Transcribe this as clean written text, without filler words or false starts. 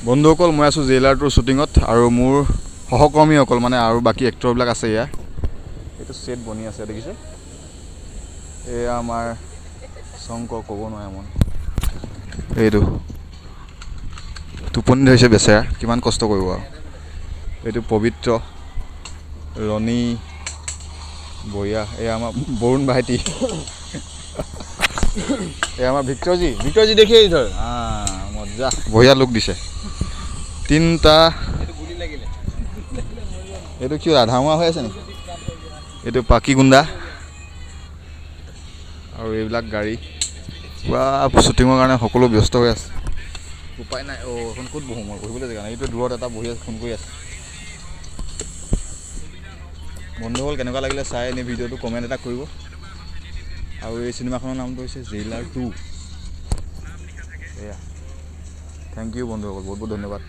বন্ধুসকল, মই আছোঁ জেইলাৰ 2ৰ শ্বুটিঙত আৰু মোৰ সহকৰ্মীসকল মানে আৰু বাকী এক্টৰবিলাক আছে। এয়া এইটো ছেট বনি আছে, দেখিছে। এয়া আমাৰ শংকৰ, ক'ব নোৱাৰে মন। এইটো টোপনি ধৰিছে বেচেৰা, কিমান কষ্ট কৰিব আৰু। এইটো পবিত্ৰ, ৰণী, বঢ়িয়া। এয়া আমাৰ বৰুণ ভাইটি, এয়া আমাৰ ভিক্টৰজী। ভিক্টৰজী দেখিয়ে ধৰ, মজা, বঢ়িয়া লুক দিছে। তিনিটা এইটো কি আধামৰা হৈ আছে নেকি? এইটো পাকি গুণ্ডা। আৰু এইবিলাক গাড়ী পূৰা শ্বুটিঙৰ কাৰণে সকলো ব্যস্ত হৈ আছে, উপায় নাই। অ', এখন ক'ত বহোঁ মই? বহিবলৈ জেগা নাই। এইটো দূৰত এটা বহি আছে, ফোন কৰি আছে। বন্ধুসকল, কেনেকুৱা লাগিলে চাই এনেই ভিডিঅ'টো কমেণ্ট এটা কৰিব। আৰু এই চিনেমাখনৰ নামটো হৈছে জেইলাৰ 2। এয়া thank U বন্ধুসকল, বহুত বহুত ধন্যবাদ।